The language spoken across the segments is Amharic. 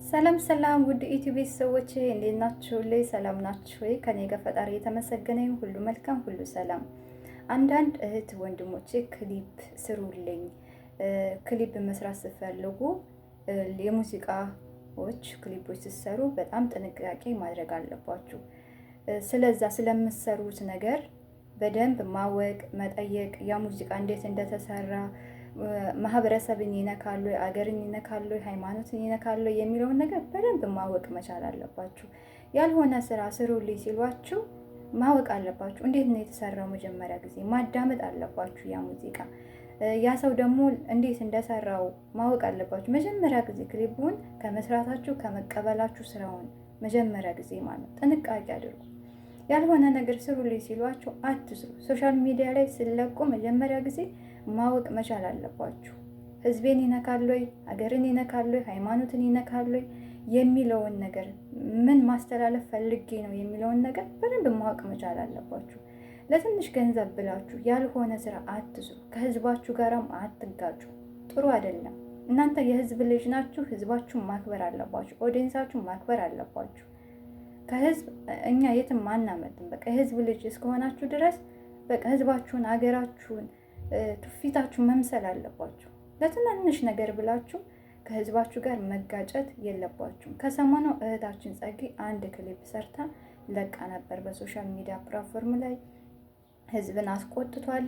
ሰላም ሰላም ውድ ኢትዮ ቤተሰቦች እንዴት ናችሁ? ላይ ሰላም ናችሁ ወይ? ከኔ ጋር ፈጣሪ የተመሰገነ ይሁን፣ ሁሉ መልካም፣ ሁሉ ሰላም። አንዳንድ እህት ወንድሞቼ ክሊፕ ስሩልኝ፣ ክሊፕ መስራት ስትፈልጉ የሙዚቃዎች ክሊፖች ስትሰሩ በጣም ጥንቃቄ ማድረግ አለባችሁ። ስለዛ ስለምትሰሩት ነገር በደንብ ማወቅ መጠየቅ፣ ያ ሙዚቃ እንዴት እንደተሰራ ማህበረሰብን ይነካሉ፣ አገርን ይነካሉ፣ ሃይማኖትን ይነካሉ የሚለውን ነገር በደንብ ማወቅ መቻል አለባችሁ። ያልሆነ ስራ ስሩልኝ ሲሏችሁ ማወቅ አለባችሁ። እንዴት ነው የተሰራው? መጀመሪያ ጊዜ ማዳመጥ አለባችሁ። ያ ሙዚቃ ያ ሰው ደግሞ እንዴት እንደሰራው ማወቅ አለባችሁ። መጀመሪያ ጊዜ ክሊፑን ከመስራታችሁ ከመቀበላችሁ ስራውን መጀመሪያ ጊዜ ማለት ጥንቃቄ አድርጉ። ያልሆነ ነገር ስሩልኝ ሲሏችሁ አትስሩ። Social media ላይ ስለቁ መጀመሪያ ጊዜ ማወቅ መቻል አለባችሁ። ህዝቤን ይነካል ወይ፣ ሀገርን ይነካል ወይ፣ ሃይማኖትን ይነካል ወይ የሚለውን ነገር ምን ማስተላለፍ ፈልጌ ነው የሚለውን ነገር በደንብ ማወቅ መቻል አለባችሁ። ለትንሽ ገንዘብ ብላችሁ ያልሆነ ስራ አትስሩ። ከህዝባችሁ ጋራም አትጋጩ። ጥሩ አይደለም። እናንተ የህዝብ ልጅ ናችሁ። ህዝባችሁን ማክበር አለባችሁ። Audience ኣችሁን ማክበር አለባችሁ። ከህዝብ እኛ የትም አናመልጥም። በቃ የህዝብ ልጅ እስከሆናችሁ ድረስ በቃ ህዝባችሁን፣ አገራችሁን፣ ትውፊታችሁን መምሰል አለባችሁ። ለትናንሽ ነገር ብላችሁ ከህዝባችሁ ጋር መጋጨት የለባችሁም። ከሰሞኑ እህታችን ጸጊ አንድ ክሊፕ ሰርታ ለቃ ነበር በ social media platform ላይ ህዝብን አስቆጥቷል።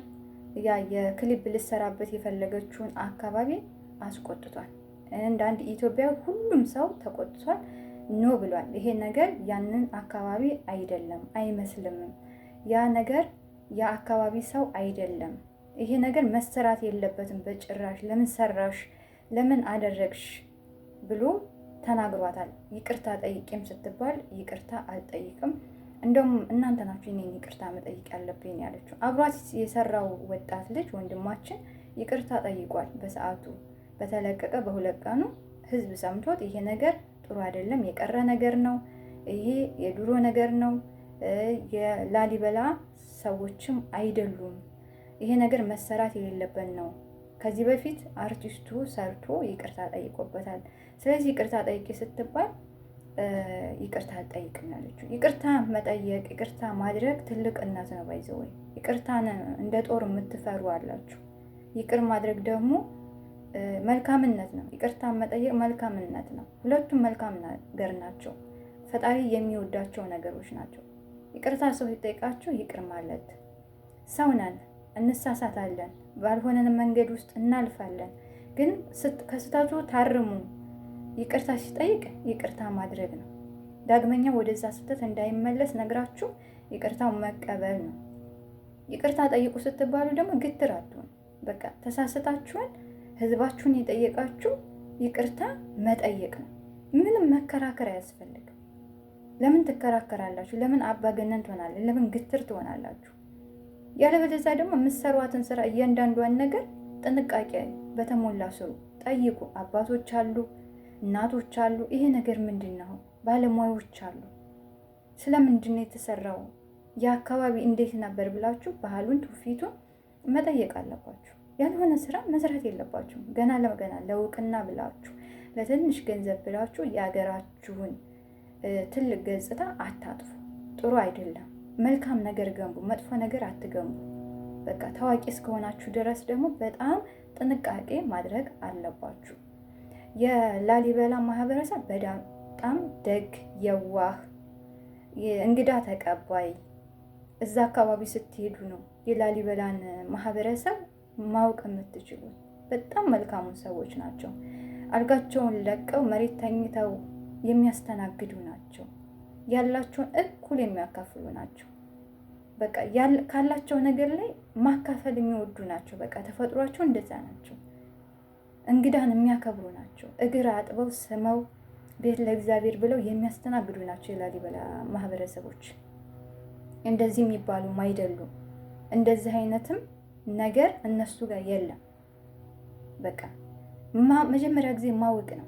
ያ የክሊፕ ልሰራበት የፈለገችውን አካባቢ አስቆጥቷል። እንደ አንድ ኢትዮጵያዊ ሁሉም ሰው ተቆጥቷል። No ብሏል። ይሄ ነገር ያንን አካባቢ አይደለም፣ አይመስልምም። ያ ነገር የአካባቢ ሰው አይደለም። ይሄ ነገር መሰራት የለበትም በጭራሽ። ለምን ሰራሽ? ለምን አደረግሽ? ብሎ ተናግሯታል። ይቅርታ ጠይቂም ስትባል ይቅርታ አልጠይቅም፣ እንደውም እናንተ ናችሁ እኔን ይቅርታ መጠየቅ ያለብኝ ያለችው። አብሯት የሰራው ወጣት ልጅ ወንድማችን ይቅርታ ጠይቋል። በሰዓቱ በተለቀቀ በሁለት ቀኑ ህዝብ ሰምቶት ይሄ ነገር ጥሩ አይደለም፣ የቀረ ነገር ነው፣ ይሄ የድሮ ነገር ነው፣ የላሊበላ ሰዎችም አይደሉም፣ ይሄ ነገር መሰራት የሌለበት ነው። ከዚህ በፊት አርቲስቱ ሰርቶ ይቅርታ ጠይቆበታል። ስለዚህ ይቅርታ ጠይቂ ስትባል ይቅርታ አልጠይቅም ያለችው። ይቅርታ መጠየቅ ይቅርታ ማድረግ ትልቅነት ነው። By the way ይቅርታን እንደ ጦር የምትፈሩ አላችሁ። ይቅር ማድረግ ደግሞ መልካምነት ነው። ይቅርታ መጠየቅ መልካምነት ነው። ሁለቱም መልካም ነገር ናቸው። ፈጣሪ የሚወዳቸው ነገሮች ናቸው። ይቅርታ ሰው ሲጠይቃችሁ ይቅር ማለት። ሰው ነን፣ እንሳሳታለን፣ ባልሆነን መንገድ ውስጥ እናልፋለን። ግን ከስህተቱ ታርሙ ይቅርታ ሲጠይቅ ይቅርታ ማድረግ ነው። ዳግመኛ ወደዛ ስህተት እንዳይመለስ ነግራችሁ ይቅርታው መቀበል ነው። ይቅርታ ጠይቁ ስትባሉ ደግሞ ግትር አትሆኑ። በቃ ተሳስታችሁን ህዝባችሁን የጠየቃችሁ ይቅርታ መጠየቅ ነው። ምንም መከራከር አያስፈልግም። ለምን ትከራከራላችሁ? ለምን አባገነን ትሆናለን? ለምን ግትር ትሆናላችሁ? ያለበለዚያ ደግሞ የምትሰሯትን ስራ እያንዳንዷን ነገር ጥንቃቄ በተሞላ ስሩ፣ ጠይቁ። አባቶች አሉ፣ እናቶች አሉ። ይሄ ነገር ምንድን ነው? ባለሙያዎች አሉ። ስለምንድን ነው የተሰራው? የአካባቢ እንዴት ነበር ብላችሁ ባህሉን ትውፊቱን መጠየቅ አለባችሁ። ያልሆነ ስራ መስራት የለባችሁም። ገና ለገና ለእውቅና ብላችሁ ለትንሽ ገንዘብ ብላችሁ የሀገራችሁን ትልቅ ገጽታ አታጥፉ። ጥሩ አይደለም። መልካም ነገር ገንቡ፣ መጥፎ ነገር አትገንቡ። በቃ ታዋቂ እስከሆናችሁ ድረስ ደግሞ በጣም ጥንቃቄ ማድረግ አለባችሁ። የላሊበላ ማህበረሰብ በጣም ደግ፣ የዋህ፣ እንግዳ ተቀባይ። እዛ አካባቢ ስትሄዱ ነው የላሊበላን ማህበረሰብ ማወቅ የምትችሉት። በጣም መልካሙ ሰዎች ናቸው። አልጋቸውን ለቀው መሬት ተኝተው የሚያስተናግዱ ናቸው። ያላቸውን እኩል የሚያካፍሉ ናቸው። በቃ ካላቸው ነገር ላይ ማካፈል የሚወዱ ናቸው። በቃ ተፈጥሯቸው እንደዛ ናቸው። እንግዳን የሚያከብሩ ናቸው። እግር አጥበው ስመው ቤት ለእግዚአብሔር ብለው የሚያስተናግዱ ናቸው የላሊበላ ማህበረሰቦች። እንደዚህ የሚባሉም አይደሉም። እንደዚህ አይነትም ነገር እነሱ ጋር የለም። በቃ መጀመሪያ ጊዜ ማወቅ ነው።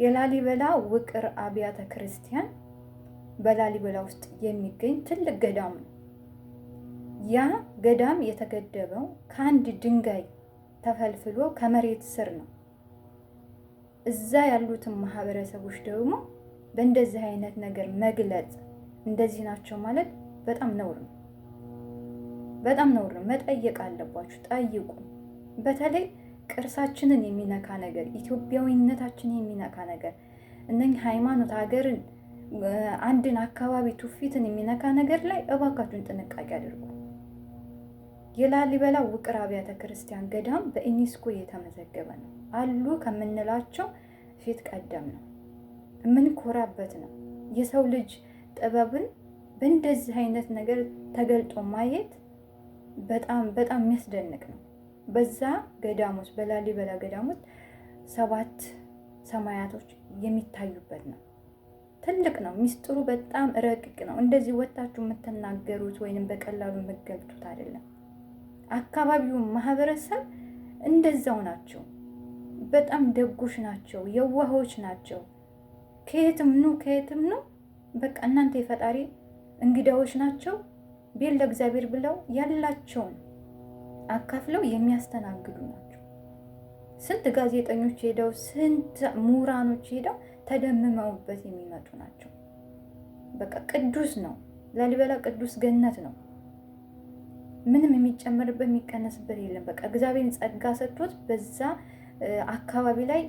የላሊበላ ውቅር አብያተ ክርስቲያን በላሊበላ ውስጥ የሚገኝ ትልቅ ገዳም ነው። ያ ገዳም የተገደበው ከአንድ ድንጋይ ተፈልፍሎ ከመሬት ስር ነው። እዛ ያሉትን ማህበረሰቦች ደግሞ በእንደዚህ አይነት ነገር መግለጽ እንደዚህ ናቸው ማለት በጣም ነውር ነው። በጣም ነውር ነው። መጠየቅ አለባችሁ። ጠይቁ። በተለይ ቅርሳችንን የሚነካ ነገር፣ ኢትዮጵያዊነታችንን የሚነካ ነገር፣ እነኝህ ሃይማኖት፣ ሀገርን፣ አንድን አካባቢ ትውፊትን የሚነካ ነገር ላይ እባካችሁን ጥንቃቄ አድርጉ። የላሊበላ ውቅር አብያተ ክርስቲያን ገዳም በዩኔስኮ የተመዘገበ ነው። አሉ ከምንላቸው ፊት ቀደም ነው። የምንኮራበት ነው። የሰው ልጅ ጥበብን በእንደዚህ አይነት ነገር ተገልጦ ማየት በጣም በጣም የሚያስደንቅ ነው። በዛ ገዳሞች በላሊበላ ገዳሞች 7 ሰማያቶች የሚታዩበት ነው። ትልቅ ነው። ሚስጥሩ በጣም ረቂቅ ነው። እንደዚህ ወጣችሁ የምትናገሩት ወይንም በቀላሉ የምትገልጡት አይደለም። አካባቢውን ማህበረሰብ እንደዛው ናቸው። በጣም ደጎች ናቸው፣ የዋሆች ናቸው። ከየትም ኑ ከየትም ኑ በቃ እናንተ የፈጣሪ እንግዳዎች ናቸው። ቤት ለእግዚአብሔር ብለው ያላቸውን አካፍለው የሚያስተናግዱ ናቸው። ስንት ጋዜጠኞች ሄደው ስንት ምሁራኖች ሄደው ተደምመውበት የሚመጡ ናቸው። በቃ ቅዱስ ነው ላሊበላ፣ ቅዱስ ገነት ነው። ምንም የሚጨመርበት የሚቀነስበት የለም። በቃ እግዚአብሔርን ጸጋ ሰጥቶት በዛ አካባቢ ላይ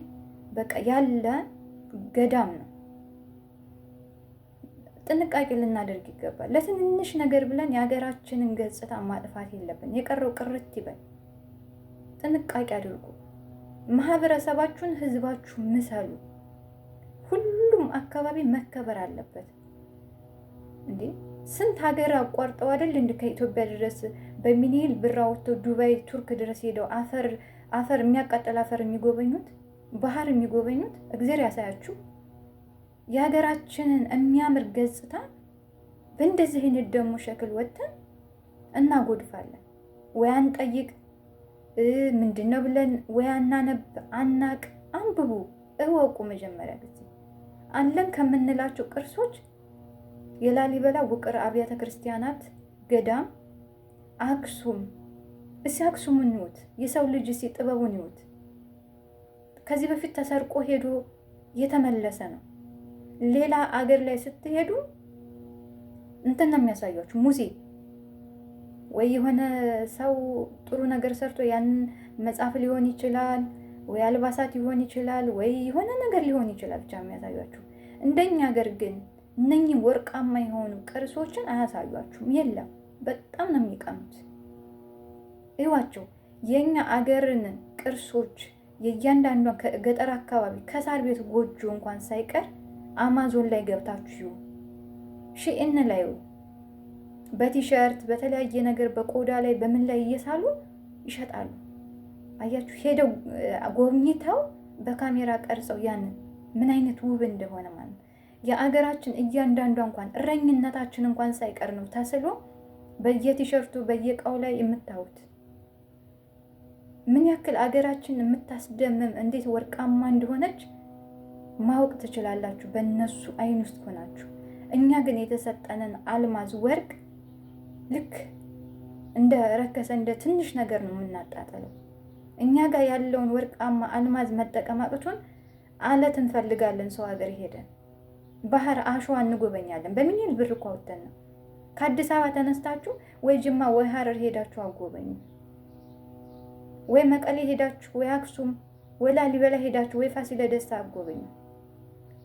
በቃ ያለ ገዳም ነው። ጥንቃቄ ልናደርግ ይገባል። ለትንንሽ ነገር ብለን የሀገራችንን ገጽታ ማጥፋት የለብን። የቀረው ቅርት ይበል። ጥንቃቄ አድርጉ። ማህበረሰባችሁን፣ ህዝባችሁ ምሰሉ። ሁሉም አካባቢ መከበር አለበት። እንዴ ስንት ሀገር አቋርጠው አይደል እንደ ከኢትዮጵያ ድረስ በሚኒል ብር አውጥተው ዱባይ፣ ቱርክ ድረስ ሄደው አፈር አፈር የሚያቃጥል አፈር የሚጎበኙት፣ ባህር የሚጎበኙት። እግዜር ያሳያችሁ። የሀገራችንን የሚያምር ገጽታ በእንደዚህ አይነት ደግሞ ሸክል ወጥተን እናጎድፋለን። ወይ አንጠይቅ ምንድን ነው ብለን ወይ አናነብ አናቅ። አንብቡ፣ እወቁ። መጀመሪያ ጊዜ አለን ከምንላቸው ቅርሶች የላሊበላ ውቅር አብያተ ክርስቲያናት ገዳም፣ አክሱም። እስኪ አክሱምን ይዩት። የሰው ልጅ እስኪ ጥበቡን ይዩት። ከዚህ በፊት ተሰርቆ ሄዶ የተመለሰ ነው። ሌላ አገር ላይ ስትሄዱ እንትን ነው የሚያሳያችሁ፣ ሙሴ ወይ የሆነ ሰው ጥሩ ነገር ሰርቶ ያንን መጽሐፍ ሊሆን ይችላል፣ ወይ አልባሳት ሊሆን ይችላል፣ ወይ የሆነ ነገር ሊሆን ይችላል ብቻ የሚያሳያችሁ። እንደኛ ሀገር ግን እነኚህ ወርቃማ የሆኑ ቅርሶችን አያሳያችሁም። የለም፣ በጣም ነው የሚቀኑት። እዩዋቸው የኛ አገርን ቅርሶች የእያንዳንዷን ከገጠር አካባቢ ከሳር ቤት ጎጆ እንኳን ሳይቀር አማዞን ላይ ገብታችሁ ሺኢን ላይ በቲሸርት በተለያየ ነገር በቆዳ ላይ በምን ላይ እየሳሉ ይሸጣሉ። አያችሁ፣ ሄደው ጎብኝተው በካሜራ ቀርጸው ያንን ምን አይነት ውብ እንደሆነ ማለት ነው። የአገራችን እያንዳንዷ እንኳን እረኝነታችን እንኳን ሳይቀር ነው ተስሎ በየቲሸርቱ በየእቃው ላይ የምታዩት። ምን ያክል አገራችን የምታስደምም እንዴት ወርቃማ እንደሆነች ማወቅ ትችላላችሁ በእነሱ አይን ውስጥ ሆናችሁ። እኛ ግን የተሰጠንን አልማዝ ወርቅ ልክ እንደ ረከሰ እንደ ትንሽ ነገር ነው የምናጣጥለው። እኛ ጋር ያለውን ወርቃማ አልማዝ መጠቀም አቅቶን አለት እንፈልጋለን። ሰው ሀገር ሄደን ባህር አሸዋ እንጎበኛለን። በሚሊዮን ብር እኮ አውጥተን ነው። ከአዲስ አበባ ተነስታችሁ ወይ ጅማ ወይ ሀረር ሄዳችሁ አጎበኙ፣ ወይ መቀሌ ሄዳችሁ ወይ አክሱም ወይ ላሊበላ ሄዳችሁ ወይ ፋሲለደስ አጎበኙ፣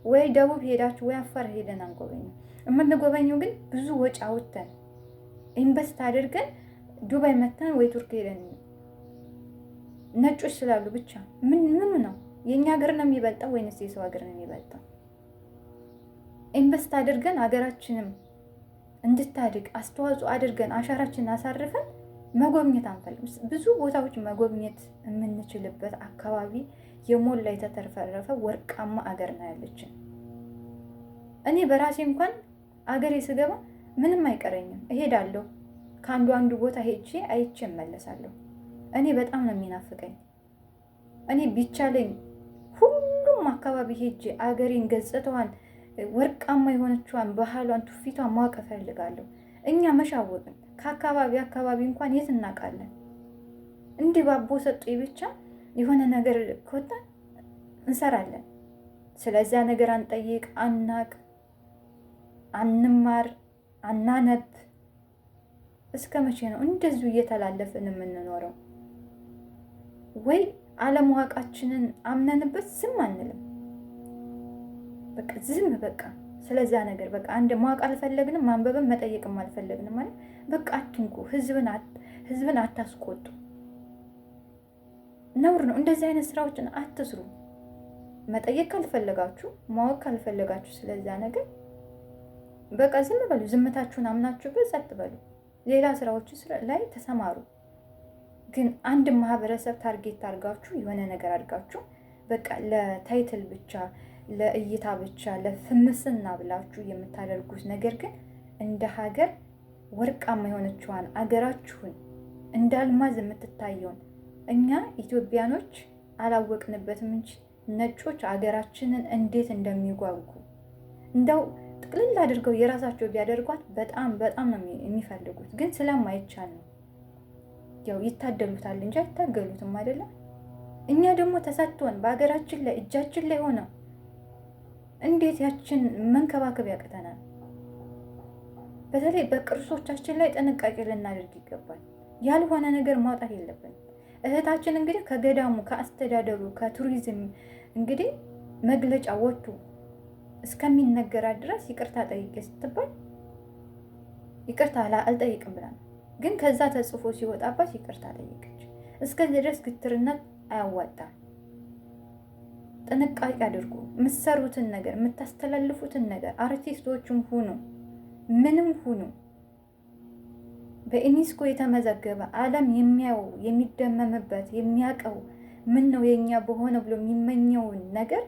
ወይ ደቡብ ሄዳችሁ ወይ አፋር ሄደን አንጎበኙ። የምንጎበኘው ግን ብዙ ወጪ አውጥተን invest አድርገን ዱባይ መተን ወይ ቱርክ ሄደን ነጮች ስላሉ ብቻ ምን ምኑ ነው የእኛ ሀገር ነው የሚበልጠው ወይንስ የሰው ሀገር ነው የሚበልጠው? invest አድርገን ሀገራችንም እንድታድግ አስተዋጽኦ አድርገን አሻራችንን አሳርፈን መጎብኘት አንፈልግም። ብዙ ቦታዎች መጎብኘት የምንችልበት አካባቢ የሞላ የተተረፈረፈ ወርቃማ አገር ነው ያለችን። እኔ በራሴ እንኳን አገሬ ስገባ ምንም አይቀረኝም፣ እሄዳለሁ። ከአንዱ አንዱ ቦታ ሄጄ አይቼ እመለሳለሁ። እኔ በጣም ነው የሚናፍቀኝ። እኔ ቢቻለኝ ሁሉም አካባቢ ሄጄ አገሬን ገጽታዋን፣ ወርቃማ የሆነችዋን ባህሏን፣ ትውፊቷን ማወቅ እፈልጋለሁ። እኛ መሻወቅን ከአካባቢ አካባቢ እንኳን የት እናውቃለን? እንዲህ ባቦ ሰጡኝ ብቻ የሆነ ነገር ከወጣ እንሰራለን። ስለዚያ ነገር አንጠይቅ፣ አናቅ፣ አንማር፣ አናነብ። እስከ መቼ ነው እንደዚሁ እየተላለፍን የምንኖረው? ወይ አለማወቃችንን አምነንበት ዝም አንልም። በቃ ዝም በቃ ስለዛ ነገር በቃ አንድ ማወቅ አልፈለግንም፣ ማንበብም መጠየቅም አልፈለግንም ማለት በቃ አትንኩ፣ ህዝብን አታስቆጡ። ነውር ነው። እንደዚህ አይነት ስራዎችን አትስሩ። መጠየቅ ካልፈለጋችሁ፣ ማወቅ ካልፈለጋችሁ ስለዛ ነገር በቃ ዝም በሉ። ዝምታችሁን አምናችሁበት ጸጥ በሉ። ሌላ ስራዎች ላይ ተሰማሩ። ግን አንድ ማህበረሰብ target አድርጋችሁ የሆነ ነገር አድርጋችሁ በቃ ለ title ብቻ፣ ለእይታ ብቻ፣ ለፍምስና ብላችሁ የምታደርጉት ነገር ግን እንደ ሀገር ወርቃማ የሆነችዋን አገራችሁን እንደ አልማዝ የምትታየውን እኛ ኢትዮጵያኖች አላወቅንበትም እንጂ ነጮች አገራችንን እንዴት እንደሚጓጉ እንደው ጥቅልል አድርገው የራሳቸው ቢያደርጓት በጣም በጣም ነው የሚፈልጉት። ግን ስለማይቻል ነው። ያው ይታደሉታል እንጂ አይታገሉትም አይደለም። እኛ ደግሞ ተሰጥቶን በሀገራችን ላይ እጃችን ላይ ሆነው እንዴት ያችን መንከባከብ ያቅተናል? በተለይ በቅርሶቻችን ላይ ጥንቃቄ ልናደርግ ይገባል። ያልሆነ ነገር ማውጣት የለብንም። እህታችን እንግዲህ ከገዳሙ፣ ከአስተዳደሩ፣ ከቱሪዝም እንግዲህ መግለጫ ወጥቶ እስከሚነገራት ድረስ ይቅርታ ጠይቄ ስትባል ይቅርታ አልጠይቅም ብላ ነው። ግን ከዛ ተጽፎ ሲወጣባት ይቅርታ ጠይቀች። እስከዚህ ድረስ ግትርነት አያዋጣም። ጥንቃቄ አድርጉ። የምትሰሩትን ነገር፣ የምታስተላልፉትን ነገር አርቲስቶችም ሁኑ ምንም ሁኑ በዩኔስኮ የተመዘገበ ዓለም የሚያየው የሚደመምበት የሚያውቀው ምን ነው የኛ በሆነ ብሎ የሚመኘውን ነገር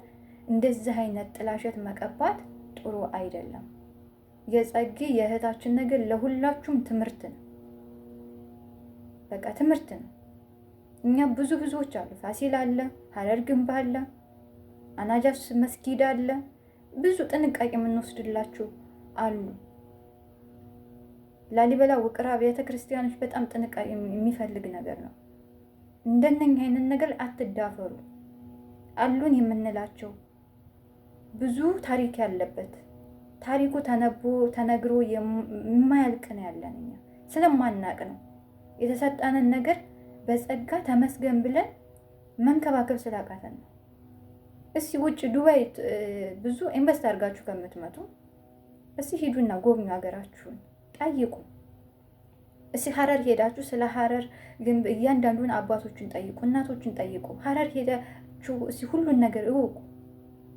እንደዚህ አይነት ጥላሸት መቀባት ጥሩ አይደለም። የጸጌ የእህታችን ነገር ለሁላችሁም ትምህርት ነው። በቃ ትምህርት ነው። እኛ ብዙ ብዙዎች አሉ። ፋሲል አለ፣ ሀረር ግንብ አለ፣ አናጃስ መስጊድ አለ። ብዙ ጥንቃቄ የምንወስድላችሁ አሉ። ላሊበላ ውቅር አብያተ ክርስቲያኖች በጣም ጥንቃቄ የሚፈልግ ነገር ነው። እንደነኛ አይነት ነገር አትዳፈሩ። አሉን የምንላቸው ብዙ ታሪክ ያለበት ታሪኩ ተነቦ ተነግሮ የማያልቅ ነው ያለን እኛ ስለማናቅ ነው። የተሰጠንን ነገር በጸጋ ተመስገን ብለን መንከባከብ ስላቃተን ነው። እስኪ ውጭ ዱባይ ብዙ invest አድርጋችሁ ከምትመጡ እስኪ ሂዱና ጎብኙ፣ ሀገራችሁን ጠይቁ። እስኪ ሀረር ሄዳችሁ ስለ ሀረር ግንብ እያንዳንዱን አባቶችን ጠይቁ፣ እናቶችን ጠይቁ። ሀረር ሄዳችሁ እስኪ ሁሉን ነገር እወቁ።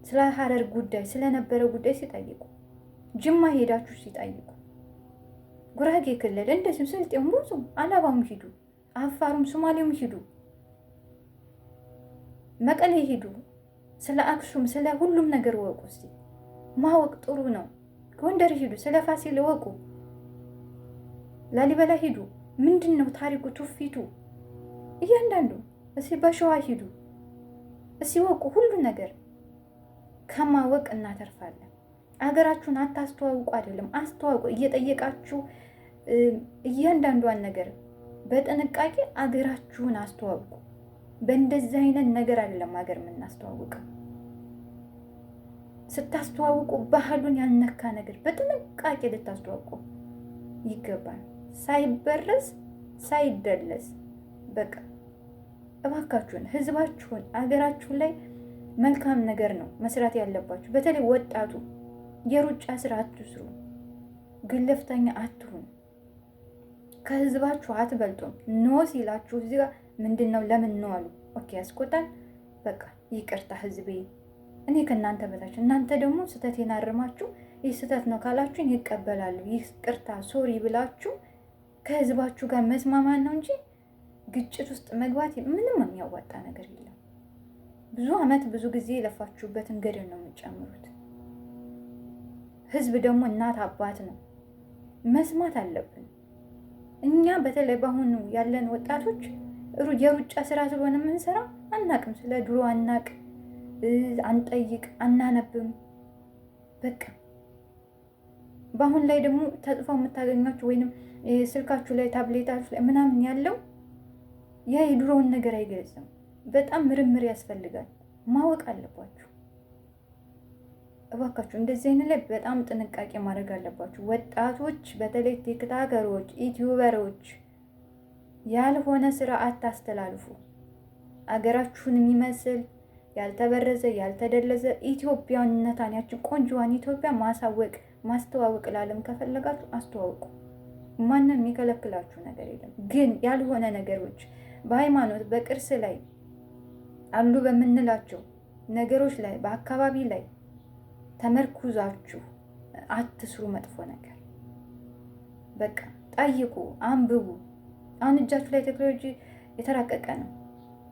ስለ ሀረር ጉዳይ ስለነበረ ጉዳይ ሲጠይቁ፣ ጅማ ሄዳችሁ ሲጠይቁ፣ ጉራጌ ክልል እንደዚሁም ስልጤም ብዙ አላባም ሂዱ፣ አፋሩም ሶማሌውም ሂዱ፣ መቀሌ ሂዱ። ስለ አክሱም ስለ ሁሉም ነገር እወቁ። እስኪ ማወቅ ጥሩ ነው። ጎንደር ሂዱ፣ ስለ ፋሲል እወቁ። ላሊበላ ሂዱ። ምንድን ነው ታሪኩ፣ ትውፊቱ፣ እያንዳንዱ እስኪ በሸዋ ሂዱ፣ እስኪ እወቁ። ሁሉ ነገር ከማወቅ እናተርፋለን። አገራችሁን አታስተዋውቁ አይደለም፣ አስተዋውቁ። እየጠየቃችሁ እያንዳንዷን ነገር በጥንቃቄ አገራችሁን አስተዋውቁ። በእንደዚህ አይነት ነገር አይደለም ሀገር የምናስተዋውቀው። ስታስተዋውቁ ባህሉን ያልነካ ነገር በጥንቃቄ ልታስተዋውቁ ይገባል። ሳይበረዝ ሳይደለዝ በቃ እባካችሁን ህዝባችሁን አገራችሁን ላይ መልካም ነገር ነው መስራት ያለባችሁ። በተለይ ወጣቱ የሩጫ ስራ አትስሩ፣ ግለፍተኛ አትሁን፣ ከህዝባችሁ አትበልጡም። No ሲላችሁ እዚህ ጋር ምንድን ነው ለምን ነው አሉ። Okay ያስቆጣል። በቃ ይቅርታ ህዝቤ፣ እኔ ከእናንተ በታች፣ እናንተ ደግሞ ስህተቴን አርማችሁ ይህ ስህተት ነው ካላችሁኝ ይቀበላሉ። ይቅርታ sorry ብላችሁ ከህዝባችሁ ጋር መስማማት ነው እንጂ ግጭት ውስጥ መግባት ምንም የሚያዋጣ ነገር የለም። ብዙ አመት ብዙ ጊዜ የለፋችሁበትን ገደል ነው የምትጨምሩት። ህዝብ ደግሞ እናት አባት ነው፣ መስማት አለብን። እኛ በተለይ በአሁኑ ያለን ወጣቶች የሩጫ ስራ ስለሆነ የምንሰራው አናቅም፣ ስለ ድሮ አናቅ፣ አንጠይቅ፣ አናነብም። በቃ በአሁን ላይ ደግሞ ተጽፈው የምታገኟቸው ወይንም ስልካችሁ ላይ ታብሌታችሁ ላይ ምናምን ያለው ያ የድሮውን ነገር አይገልጽም። በጣም ምርምር ያስፈልጋል። ማወቅ አለባችሁ። እባካችሁ እንደዚህ አይነት ላይ በጣም ጥንቃቄ ማድረግ አለባችሁ። ወጣቶች፣ በተለይ ቲክታከሮች፣ ዩቲዩበሮች ያልሆነ ስራ አታስተላልፉ። አገራችሁን የሚመስል ያልተበረዘ ያልተደለዘ ኢትዮጵያነታን ያችን ቆንጆዋን ኢትዮጵያ ማሳወቅ ማስተዋወቅ ለዓለም ከፈለጋችሁ አስተዋውቁ። ማንም የሚከለክላችሁ ነገር የለም። ግን ያልሆነ ነገሮች በሃይማኖት በቅርስ ላይ አሉ በምንላቸው ነገሮች ላይ በአካባቢ ላይ ተመርኩዛችሁ አትስሩ መጥፎ ነገር። በቃ ጠይቁ፣ አንብቡ። አሁን እጃችሁ ላይ ቴክኖሎጂ የተራቀቀ ነው።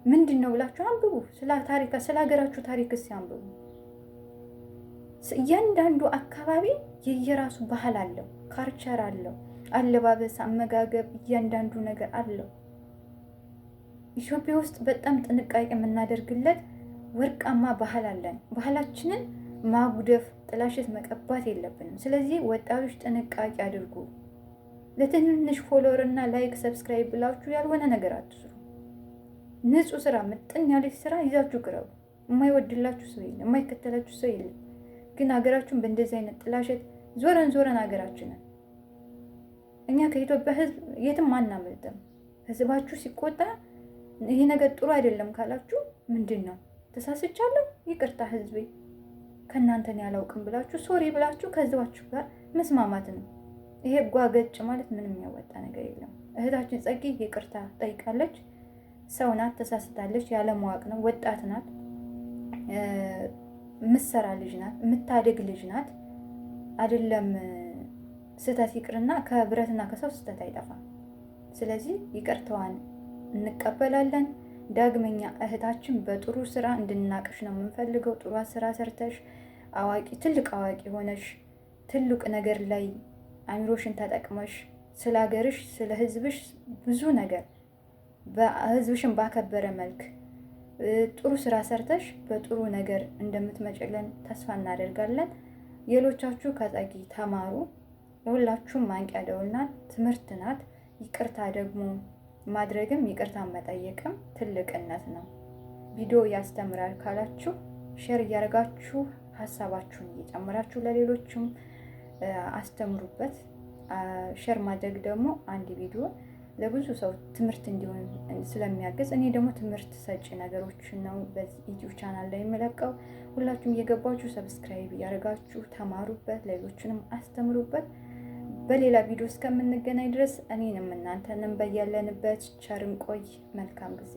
ምንድን ነው ብላችሁ አንብቡ። ስለ ታሪክ ስለ ሀገራችሁ ታሪክ እስኪ አንብቡ። እያንዳንዱ አካባቢ የየራሱ ባህል አለው፣ culture አለው፣ አለባበስ፣ አመጋገብ፣ እያንዳንዱ ነገር አለው። ኢትዮጵያ ውስጥ በጣም ጥንቃቄ የምናደርግለት ወርቃማ ባህል አለን። ባህላችንን ማጉደፍ፣ ጥላሸት መቀባት የለብንም። ስለዚህ ወጣቶች ጥንቃቄ አድርጉ። ለትንንሽ follower እና like subscribe ብላችሁ ያልሆነ ነገር አትስሩ። ንጹህ ስራ፣ ምጥን ያለች ስራ ይዛችሁ ቅረቡ። የማይወድላችሁ ሰው የለም፣ የማይከተላችሁ ሰው የለም። ግን ሀገራችሁን በእንደዚህ አይነት ጥላሸት ዞረን ዞረን ሀገራችንን እኛ ከኢትዮጵያ ሕዝብ የትም አናመልጥም። ሕዝባችሁ ሲቆጣ ይሄ ነገር ጥሩ አይደለም ካላችሁ ምንድን ነው ተሳስቻለሁ፣ ይቅርታ ሕዝቤ ከእናንተን ያላውቅም ብላችሁ sorry ብላችሁ ከህዝባችሁ ጋር መስማማት ነው። ይሄ ጓገጭ ማለት ምንም የሚያወጣ ነገር የለም። እህታችን ጸጌ ይቅርታ ጠይቃለች። ሰው ናት፣ ተሳስታለች። ያለማወቅ ነው። ወጣት ናት፣ ምሰራ ልጅ ናት፣ የምታደግ ልጅ ናት። አይደለም ስህተት ይቅርና ከብረትና ከሰው ስህተት አይጠፋም። ስለዚህ ይቅርታዋን እንቀበላለን። ዳግመኛ እህታችን በጥሩ ስራ እንድናቅሽ ነው የምንፈልገው። ጥሩ ስራ ሰርተሽ አዋቂ ትልቅ አዋቂ ሆነሽ ትልቅ ነገር ላይ አእምሮሽን ተጠቅመሽ ስለ ሀገርሽ ስለ ሕዝብሽ ብዙ ነገር ህዝብሽን ባከበረ መልክ ጥሩ ስራ ሰርተሽ በጥሩ ነገር እንደምትመጭልን ተስፋ እናደርጋለን። ሌሎቻችሁ ከጸጊ ተማሩ። ለሁላችሁም ማንቂያ ደወል ናት፣ ትምህርት ናት። ይቅርታ ደግሞ ማድረግም ይቅርታ መጠየቅም ትልቅነት ነው። ቪዲዮ ያስተምራል ካላችሁ share እያደረጋችሁ ሀሳባችሁን እየጨመራችሁ ለሌሎችም አስተምሩበት። share ማድረግ ደግሞ አንድ ቪዲዮ ለብዙ ሰው ትምህርት እንዲሆን ስለሚያግዝ እኔ ደግሞ ትምህርት ሰጪ ነገሮችን ነው በዚህ ዩቲዩብ ቻናል ላይ የምለቀው። ሁላችሁም እየገባችሁ subscribe እያደረጋችሁ ተማሩበት፣ ሌሎችንም አስተምሩበት። በሌላ ቪዲዮ እስከምንገናኝ ድረስ እኔንም እናንተንም በያለንበት ቸር እንቆይ። መልካም ጊዜ።